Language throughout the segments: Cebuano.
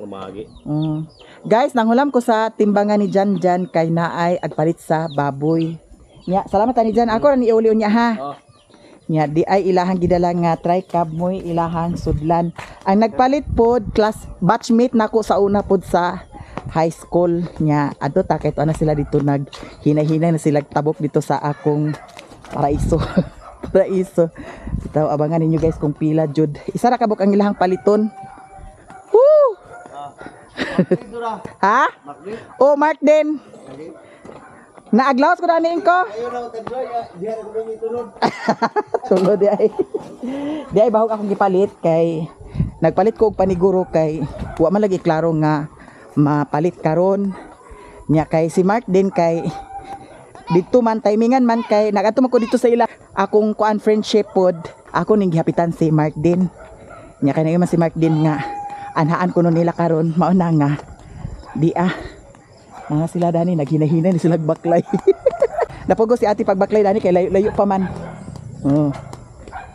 Umagi. Guys, nanghulam ko sa timbangan ni Jan Jan kay naay agpalit sa baboy. Nya, salamat ani Jan. Ako ra ni iuli niya ha. Oh. Nya, di ay ilahang gidala nga try cab moy ilahang sudlan. Ang nagpalit pod class batchmate nako sa una pod sa high school nya. Adto ta kay na sila dito nag hinay-hinay na sila tabok dito sa akong paraiso. Paraiso. Bitaw abangan ninyo guys kung pila jud. Isa ra kabuk ang ilahang paliton. Woo! Ha? Oh, Mark din. Naaglawas ko na niin ko. Tulod di ay. Di ay bahog akong gipalit kay nagpalit ko og paniguro kay wa man lagi klaro nga mapalit karon. Nya kay si Mark din kay dito man timingan man kay nagadto man ko dito sa ila akong kuan friendship pod ako ning gihapitan si Mark din. Nya kay man si Mark din nga anhaan kuno nila karon mao na nga di ah mga sila dani naghinahina ni sila baklay. Napugo si ate pagbaklay dani kay layo-layo pa man. Oh.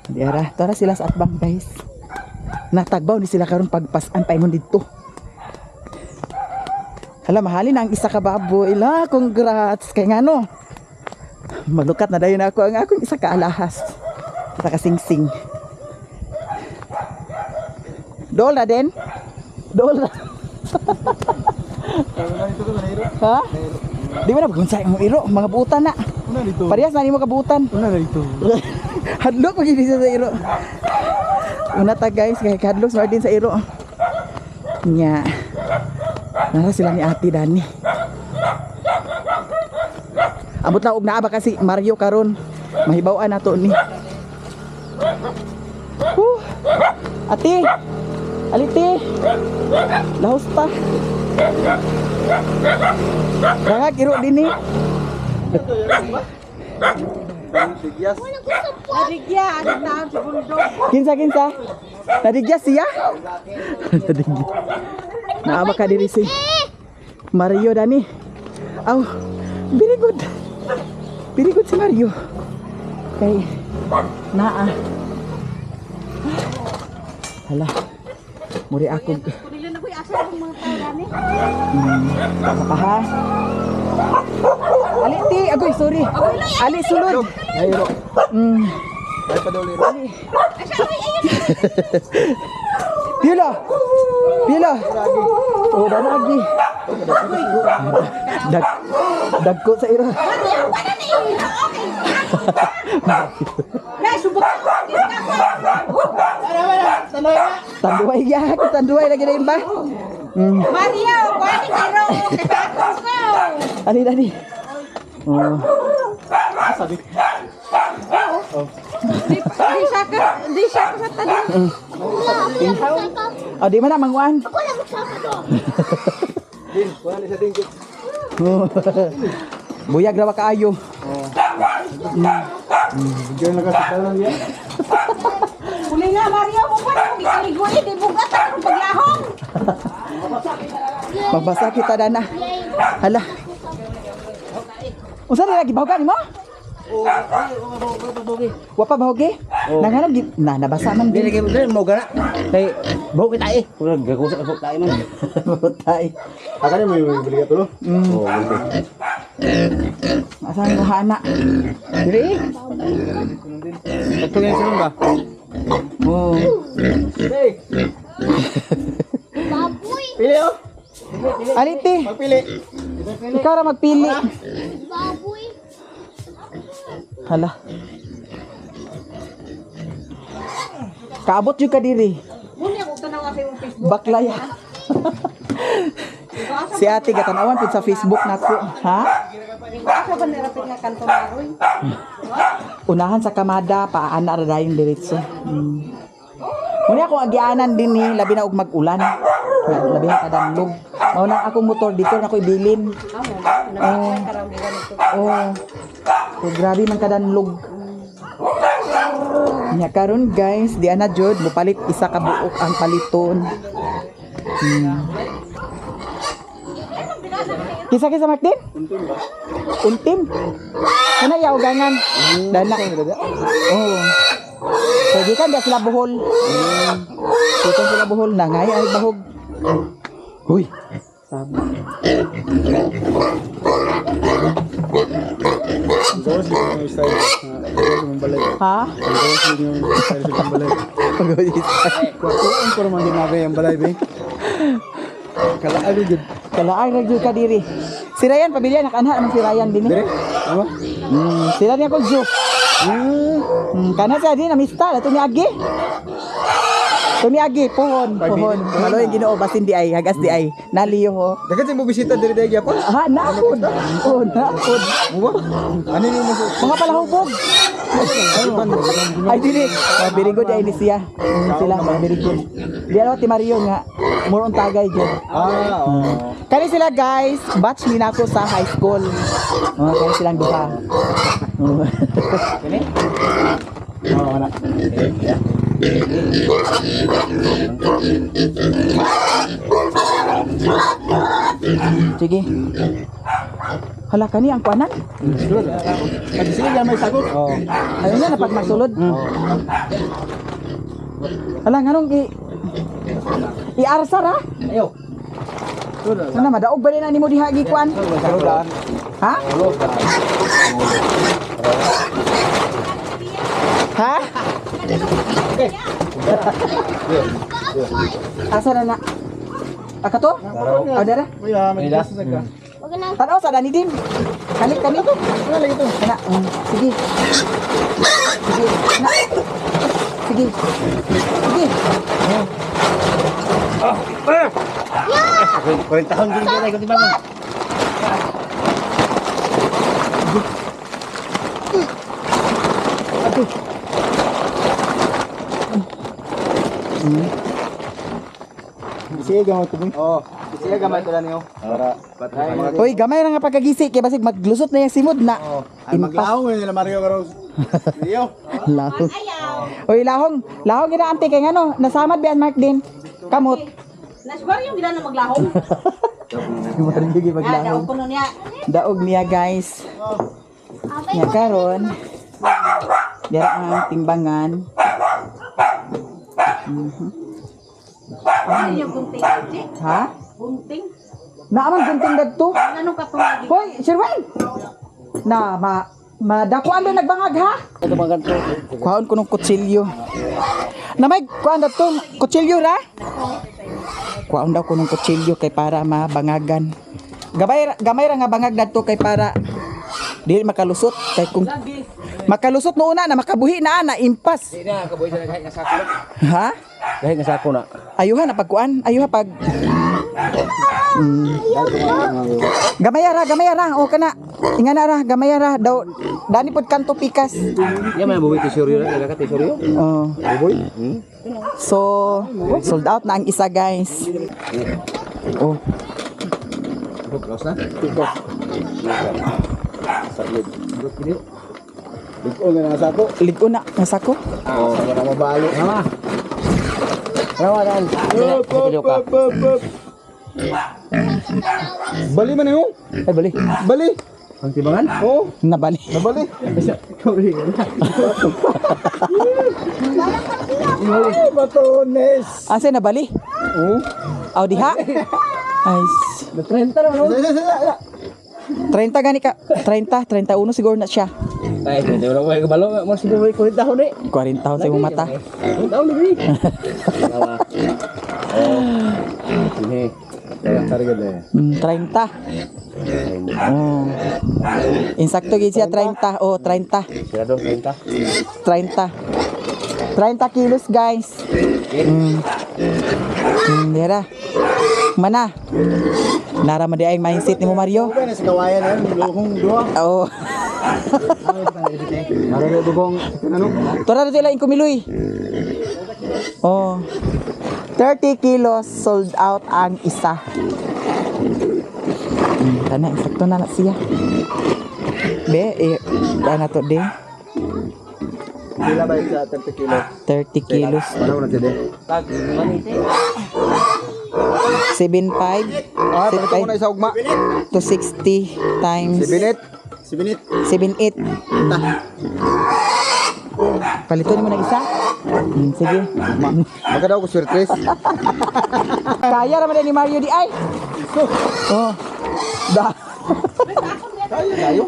Di ara, tara sila sa atbang guys. Natagbaw ni sila karon pagpasan paingon didto. Hala, mahalin na ang isa ka baboy. La, congrats. Kay ngano. Malukat na dayon ako ang akong isa ka alahas. Isa ka singsing. Dol na din? Dol na. Ha? Di ba na magunsay ang iro? Mga buutan na. Una dito. Parehas na nimo kabuutan. Una na dito. Hadlok pag hindi siya sa iro. Una ta guys, kay hadlok sa din sa iro. Nya. Nara sila ni Ate Dani. Abot lang og naa ba kasi Mario karon. Mahibaw-an nato ni. Whew. Ate. Alite. Lahos ta. Dangag iro din eh. Nadigya, ano taon si Bulldog. Kinsa kinsa? Nadigya siya? Nadigya. Naaba ka diri si Mario dani. Aw, very good. Very good si Mario. Kay naa. Hala. Muri ako. Dili na ko'y asa ang mga tao gani. Tama pa ha. Ali ti, agoy sorry. Ali sulod. Ay, ro. Ay, paduli ro. Pila. Pila. Oh, danagi. Dag dagko sa ira. Nay, subok. Tanduay ya, tanduay lagi na ba? Mario, kuani kiro kay ako ko. Ali dani. Oh. Di di siya ka, di siya ka sa tanan. Oh, di man na manguan. Din, kuha na sa din. Oh. Buyag ra ba kaayo. Bigyan lang kasi tayo yan. Uli nga Mario, mo pa mo gikaligoy di bugat ang paglahong. Mabasa kita dana. Hala. Unsa na lagi bahugan nimo? Wa pa bahugi? Nanganong na nabasa man Dili din. kay mo mo gana. Kay buhok kita eh. Murag gakusa ka tayo man. Patay. Aka na may bili ka tulo. Oh, bili. Asa ang hana? Dili. Pagtungin sa ba? Oh. Hey, Baboy! pili oh. Aliti, Magpili. ikaw ra magpili. Baboy! Hala. Kaabot yung kadiri. Muna ako tanaw sa imong Facebook. Baklaya. Si ate gatanawan pud sa Facebook nako, ha? Asa ba nirapit nga kanto maroy? Unahan sa kamada, paana ra dayon diretso. Muna akong agianan din ni labi na og mag-ulan. Labi na kadamlog. Mao na akong motor dito na ko ibilin. Amo, na karamihan ito. Oh. So, grabe man kadanlog. Nya karon guys, di ana jud mupalit isa ka buok ang paliton. Kisa kisa Martin? Untim ba? Untim. Kana yaw gangan. Dana. Oh. So gikan dia sila Bohol. Gikan sila Bohol na ngay ay bahog. Uy. Sabi. Gawas yung style. Gawas yung balay. Ha? Gawas yung style sa balay. Pag-uwi. Kuan ko naman ginabi ang balay be. Kalaag gud. Kalaang nagyud ka diri. Si Ryan pamilya nakanha naman si Ryan dinhi. Dire? Tama? Sila niya ko Joe. Kana sa din namista ato ni Agi. Tumiagi, pohon, pohon. Maloy Ginoo basin di ay, hagas di ay. Naliyo ho. Dagan sa mo bisita diri diri gyapon. Ha, naapod. Oh, naapod. Mo ba? Ano yung mas Mga palahubog. Ay dili. Oh, very good ay ni siya. Sila, mga very good. Di ano ti Mario nga more on tagay jud. Ah, oo. Kani sila guys, batch ni nako sa high school. Oh, kani silang duha. Oh. Oo, wala. Sige. Hala kani ang kuanan. Sulod. Pag sila gamay sagot. Oo. Ayun na napag masulod. Hala nganong i iarsa ra? Ayo. Sulod. Ano madaog ba din na nimo diha gikuan? Sulod. Ha? Ha? Asa na na? Aka to? Oh, dara. Uy, ah, may gas sa ka. Tanaw sa dani din. Kani kani to. Wala lagi to. Kana, sige. Sige. Na. Sige. Sige. Oh. 40 taon din kaya ko timbangan. Sige gamay ko. Oo. Sige gamay ko lang niyo. Para patay. Hoy, gamay ra nga pagkagisi kay basig maglusot na yung simod na. Ay maglaong yun nila Mario karon. Iyo. Lahong. Ayaw. Hoy, lahong. Lahong gina ante kay ngano, nasamad biyan Mark din. Kamot. Nasbar yung gina na maglahong. Mario gi Ah, maglahong. daog ko nun niya. Daog niya guys. Nya karon. Dira ang timbangan. Ano yung gunting? Chi? Ha? Gunting? Naaman gunting dadto. Anong katungagi? Hoy, Sherwin. Na ma madakuan ba nagbangag ha? Ito mga ganito. Kuhaon ko ng kutsilyo. Na may kuhaan dato, kutsilyo ra? Kuhaon daw ko ng kutsilyo kay para mabangagan. Gamay ra nga bangag dadto kay para dili makalusot kay kung makalusot no una na makabuhi na na impas. Di na kabuhi sa gahi nga sako na. Ha? Gahi nga sako na. Ayuha na pagkuan, ayuha pag. Gamay ra, gamay ra, o kana. Inga na ra, gamay ra daw dani pod kanto pikas. Yan may buwi tisuryo na, ila ka tisuryo. Oh. Buboy. So, sold out na ang isa, guys. Oh, Close na. Saglid. Lig-o nga na sako. ligo na nasa ko. Oo, wala mabalo. Mama. Rawa dan. Up, up, up, up, up. Bali man yun. Ay bali. Bali. Ang timbangan? Oo, Nabali. nabali. Ay, batones. Asa nabali? Oo. Aw diha. Ay, 30 na no. Isa, isa, isa, isa. 30 gani ka. 30, 31 siguro na siya. Ay, hindi wala ko kabalo, mo siguro 40 taon eh. 40 sa imong mata. 40 taon lagi. Tawa. Oh. Sige. Target eh. 30. Oh. Insakto gid siya 30. Oh, 30. Sila do 30. 30. 30 kilos, guys. Dira. Mana. Nara man di ay mindset ni mo Mario. Ano ba sa kawayan na yun? Luhong duha. Oo. Maroon dugong ano? Tora na ila kumiloy. Oh. 30 kilos sold out ang isa. Tana insakto na na siya. Be, eh, ana to de. Pila ba yun sa 30 kilos? 30 kilos. Wala ko na tide. 7.5 Ah, palito ko na isa ugma. to 60 times Sibinit. Sibinit. 7.8. Paliton mo na isa? Sige. Baka daw ko surprise. Kaya raman ni Mario di ay. Oh. Da. Tayo tayo.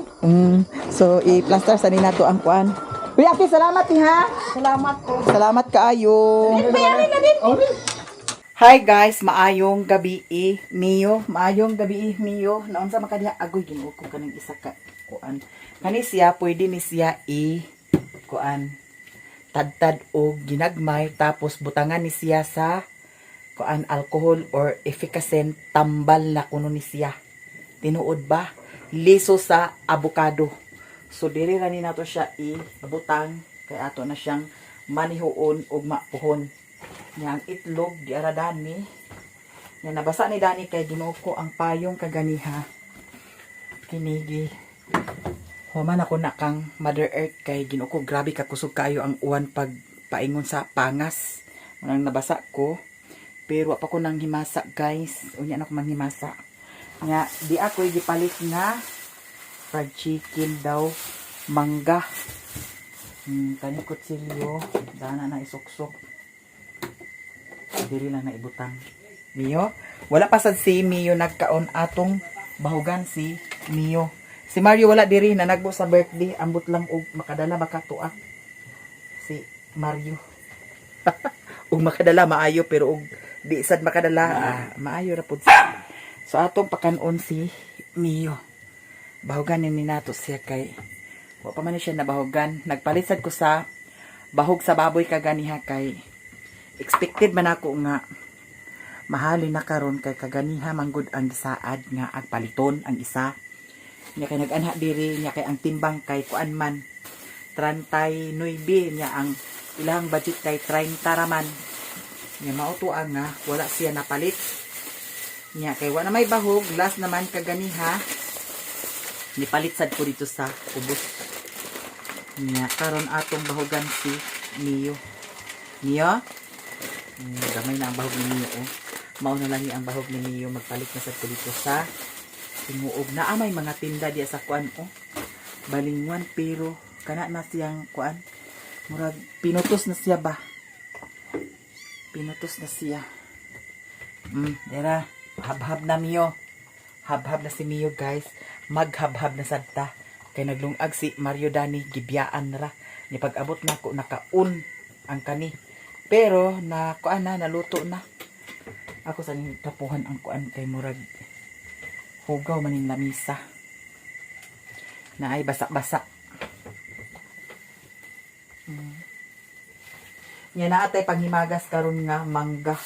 So i-plaster sa ni nato ang kuan. Uy, ate, salamat eh, ha. Salamat ko. Salamat kaayo. Bayarin na din. Hi guys, maayong gabi eh, Mio. Maayong gabi eh, Mio. Naunsa man kadiha agoy, Ginoo ko, kanang isa ka kuan. Kani siya pwede ni siya i kuan tadtad og ginagmay, tapos butangan ni siya sa kuan, alcohol or efficacent, tambal na kuno ni siya. Tinuod ba? Liso sa abukado. So diri ra ni nato siya i butang kay ato na siyang manihuon ug mapuhon. Nya ang itlog di ara dani. Nya nabasa ni dani kay, Ginoo ko, ang payong kaganiha. Kinigi. Human ako na kang Mother Earth kay, Ginoo ko, grabe ka kusog kayo ang uwan pag paingon sa pangas. Unang nabasa ko. Pero wa pa ko nang himasa, guys. Unya na ko manghimasa. Nya di ako gipalit nga fried chicken daw, mangga. Kani kutsilyo, dana na isuksok. Diri lang na ibutang. Mio, wala pa sad si Mio nagkaon, atong bahugan si Mio. Si Mario wala diri, nanagbo sa birthday, ambot lang og makadala baka tuak. Si Mario. Og makadala maayo, pero og di sad makadala, ah, maayo ra pud siya. So atong pakanon si Mio. Bahugan ni nato siya kay wa pa man ni siya nabahugan. Nagpalit sad ko sa bahog sa baboy kaganiha kay expected man ako nga mahalin na karon kay kaganiha manggod ang gisaad nga ang paliton ang isa niya kay nag-anha diri niya kay ang timbang kay kuan man 39 niya, ang ilang budget kay 30 raman niya, mao to ang nga wala siya napalit niya kay wa na may bahog. Last naman kaganiha nipalit sad ko dito sa ubos niya. Karon atong bahugan si Mio. Mio. Gamay na ang bahog ni Mio, oh. Mao na lang ni ang bahog ni Mio. Magpalit na sad ko dito sa timuog na may mga tinda diya sa kuan, oh. Balingwan, pero kana na siyang kuan. Murag pinutos na siya ba? Pinutos na siya. Dera. Habhab na, Mio. Habhab na si Mio, guys. Maghabhab na sadta. Kay naglungag si Mario Dani, gibiyaan ra. Ni pag-abot na ko nakaun ang kani. Pero na kuan na, naluto na. Ako sa ning tapuhan ang kuan kay murag hugaw maning lamisa. Na ay basa-basa. Nya na atay panghimagas karon nga mangga.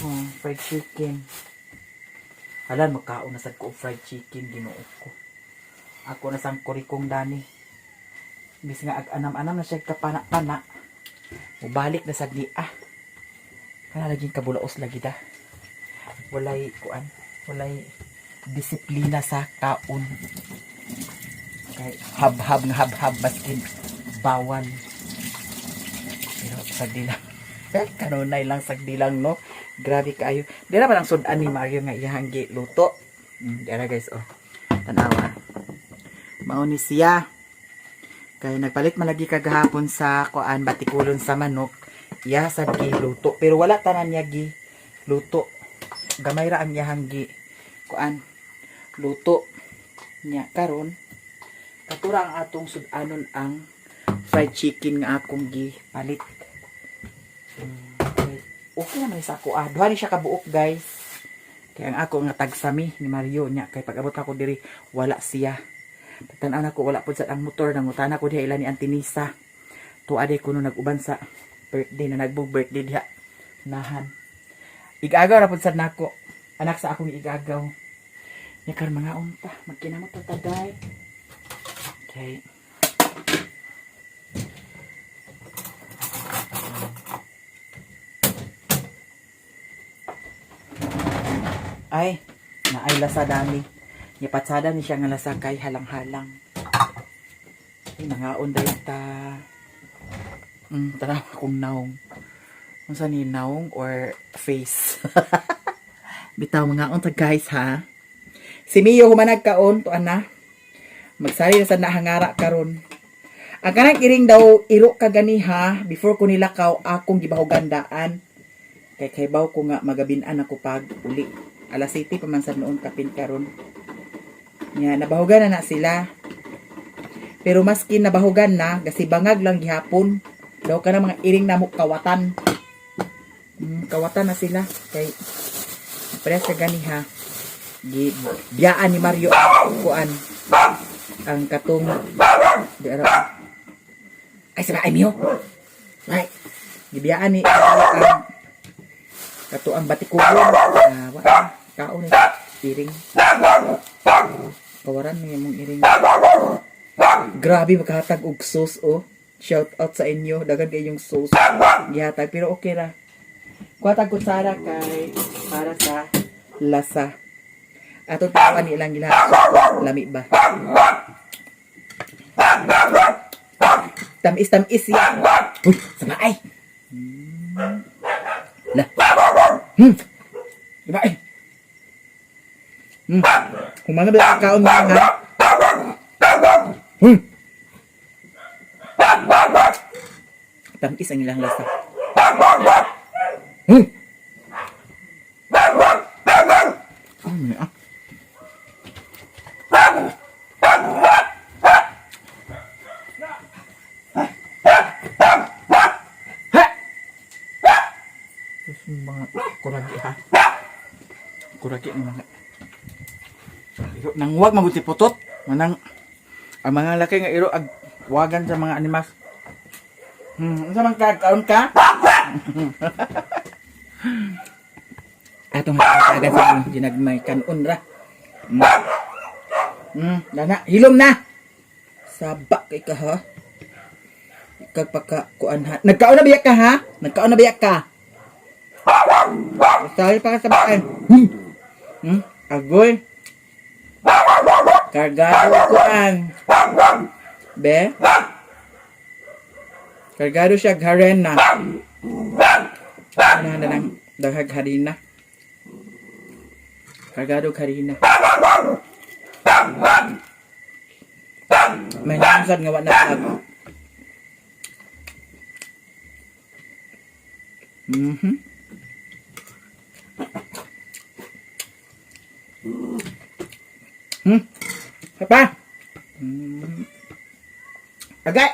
Oh, fried chicken. Halan, magkaon na sad ko og fried chicken, Ginoo ko. Ako na sang kurikong dani. Bis nga ag anam-anam na siya kapana-pana. Mubalik na sad ni ah. Kana laging kabulaos lagi da. Walay kuan, walay disiplina sa kaon. Kay habhab nga habhab baskin bawal. Pero sagdi lang. Kanunay lang, sagdi lang, no. Grabe kaayo. Dira pa lang sudan ni Mario nga iyahang luto. Dira guys, oh. Tanawa. Mao ni siya. Kay nagpalit malagi kagahapon sa kuan, batikulon sa manok. Iya sad gi luto pero wala tanan niya gi luto. Gamay ra ang iyahang gi kuan luto niya karon. Katura ang atong sudanon ang fried chicken nga akong gi palit. Okay. Okay naman ni sa ako ah. Duha ni siya kabuok, guys. Kaya ang ako nga tagsami ni Mario nya kay pag abot ako diri wala siya. Pagtan-aw nako wala pud sa ang motor, nangutana ko diha ila ni Antinisa. Tuwa day kuno nag-uban sa birthday na nagbog birthday diha. Nahan. Igagaw ra pud sad nako. Anak sa akong igagaw. Nya karon mga unta, magkinamot ta tagay. Okay. Ay, naay lasa dami. Nipatsada ni siya nga lasa kay halang-halang. Ay, mangaon dayon ta. Tanaw akong naong. Unsa ni naong or face? Bitaw, mangaon ta, guys, ha. Si Mio human nagkaon to ana. Magsali na sa nahangara karon. Ang kanang iring daw iro ka ganiha before ko nilakaw akong gibahugan daan. Kay kaybaw ko nga magabinan ako pag uli. Alas 7 pa man sa noon kapin karon. Nya nabahugan na na sila. Pero maski nabahugan na, gasibangag lang gihapon. Daw ka na mga iring namo kawatan. Kawatan na sila kay parehas ka ganiha. Gi biyaan ni Mario ang kuan ang katong di ara. Ay saba ay miyo. Right. Gibiyaan ni Mario ang kato ang batikugon. Ah, wa kaon ni iring. Kawaran ni imong iring. Grabe makahatag og sauce oh. Shout out sa inyo, daghan kayong sauce. Gihatag pero okay ra. Kuha tag kutsara kay para sa lasa. Ato tawan ni ilang gilahat. Lami ba? Tamis-tamis siya. Uy, sama ay. La. Diba ay? Kumana ba ang kaon mga ha? Tamis ang ilang lasa. Ano ah? Tapos yung mga kuragi ha. Kuragi ng mga iro nang wag maguti putot manang ang mga laki nga iro ag wagan sa mga animas. Unsa man ka kaon ka? Atong hatagan sa inyo, ginagmay kanon ra. Dana, hilom na. Saba kay ka ha. Ikag pagka kuan ha. Nagkaon na biya ka ha? Nagkaon na biya ka? Sorry pa ka sa bakan. Agoy. Kargado kuan. Be? Kargado siya harena. Ano na lang daghag harina. Kargado harina. May nansad nga wa na vlog. Pa. Agay.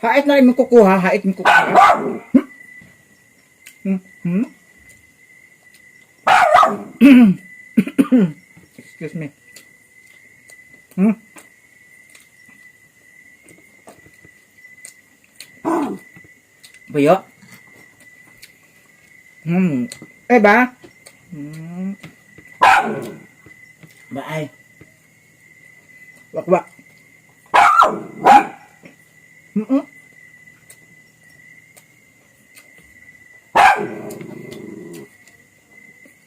Hait na rin mo kukuha, hait mo kukuha. Excuse me. Buyo. Eh ba? Baay. Wakwak.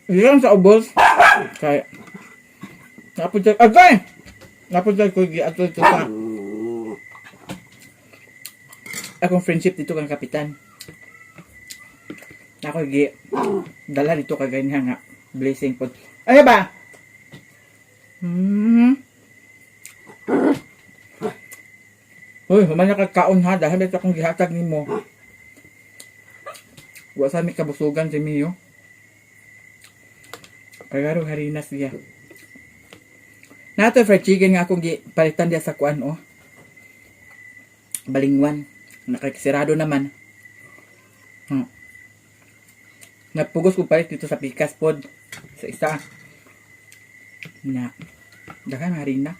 Iyan sa ubos. Kaya. Napod agay! Napod ko giatol to sa akong friendship dito kang kapitan. Ako gi dala dito kay ganyan nga blessing pod. Ay ba? Uy, human na kagkaon ha dahil ito akong gihatag nimo. Wa sa mi kabusugan si Mio. Pagaro harinas siya. Nato fried chicken nga akong gipalitan diya sa kuan oh. Balingwan. Nakakisirado naman. Napugos ko palit dito sa pikas pod. Sa isa. Na. Daghan harina.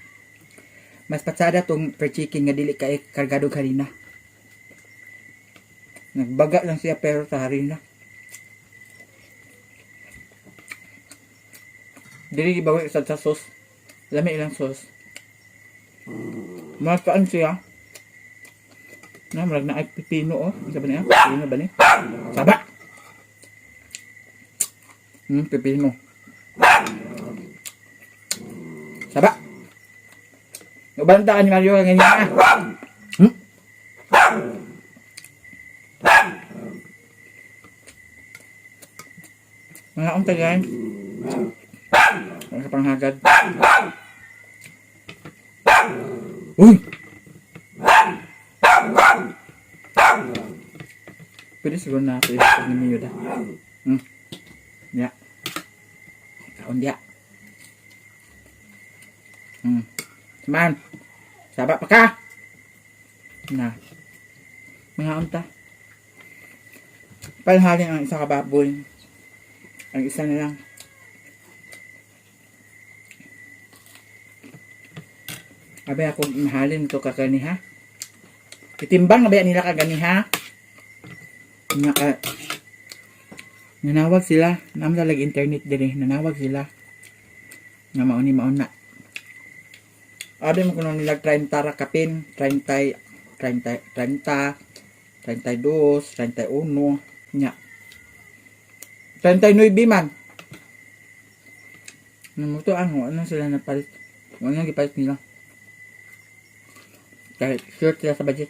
Mas patsada tong fried chicken nga dili kay kargado og harina. Nagbaga lang siya pero sa harina. Dili gibawi sad sa sauce. Lami ilang sauce. Mas kaan siya. Na murag na ay pipino oh. Isa ba niya? Pipino ba ni? Saba. Pipino. Saba. Ubantaan ni Mario ganyan ah. Mga unta guys. Ang sa panghagad. Uy! Siguro na ako ilapag ni Mio da. Ya. Kaon dia. Man. Saba pa ka. Na. Mga unta. Palhalin ang isa ka baboy. Ang isa na lang. Abe ako mahalin to kakani ha. Itimbang na ba nila kagani ha? Naka nanawag sila. Naam talaga internet din eh. Nanawag sila. Nga mauni mauna. Abi mo kuno nila 30 ra kapin, 30, 30, 30, 32, 31, nya. 39 man. Namuto ang ano sila napalit. Ano gipalit nila? Kahit short sila sa budget.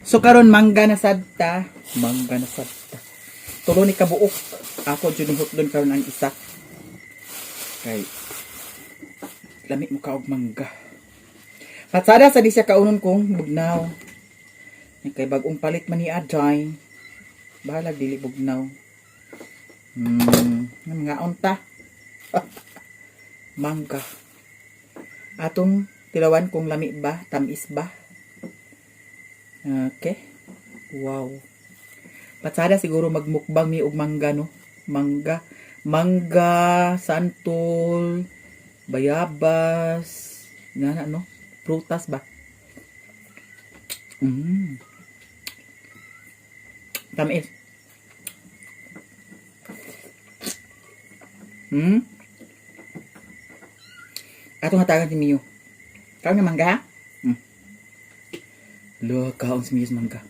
So karon mangga na sadta, mangga na sadta. Tulo ni kabuok. Ako jud ni hotdon karon ang isa. Kay lami mo ka og mangga. Patsada sa di siya kaunon kong bugnaw. Kay bagong palit man ni Ajay. Bahalag dili bugnaw. Mga unta. Mangga. Atong tilawan kung lami ba, tamis ba. Okay. Wow. Patsada siguro magmukbang mi og mangga, no. Mangga, mangga, santol, bayabas, nga na no, prutas ba. Tamis. Atong hatagan si Mio. Kaon nga mangga? Lo, kaon si Mio sa mangga.